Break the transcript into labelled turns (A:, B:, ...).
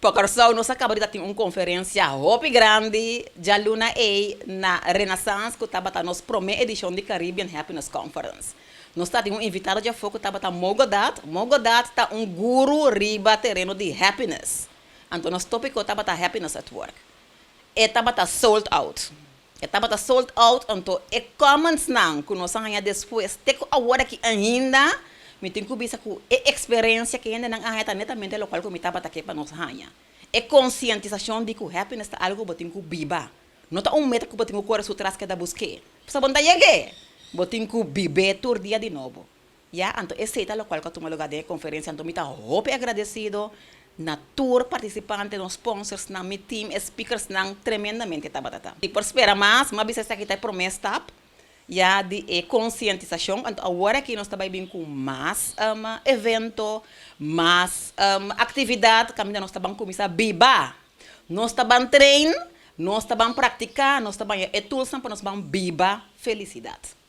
A: Pa Kòrsou nos a kaba di ta tin un konferensia hopi grandi djaluna ei na Renaissance ku tabata nos promé edishon di Caribbean Happiness Conference. Nos ta tin un invitado djafó ku tabata Mo Godat. Mo Godat ta un guru riba tereno di happiness. Anto nos tópiko tabata Happiness at Work. E tabata sold out. E tabata sold out, anto e commentsnan ku nos a haña despues te ku awor aki ainda, mi tin ku bisa ku e eksperensia ku hendenan a haña ta netamente lokual ku mi tabata ke pa nos haña. E konsientisashon di ku happiness ta algu ku bo tin ku biba. No ta un meta ku bo tin ku kore su tras keda busk'é. Pasobra bo no ta yeg'é. Bo tin ku bib'é tur dia di nobo. Ya, anto esei ta lokual ku a tuma lugá den e konferensia. Anto mi ta hopi agradesido na tur partisipante, nos sponsorsnan, mi team, e speakersnan, tremendamente tabata ta. Mi por spera mas, mi a bisa esaki ta e promé stap ya di e konsientisashon. Anto awor aki nos ta bai bin ku mas evento, mas aktividat kaminda nos ta ban kuminsá biba. Nos ta ban train, nos ta ban praktiká, nos ta baña e toolsnan pa nos ban biba felisidat.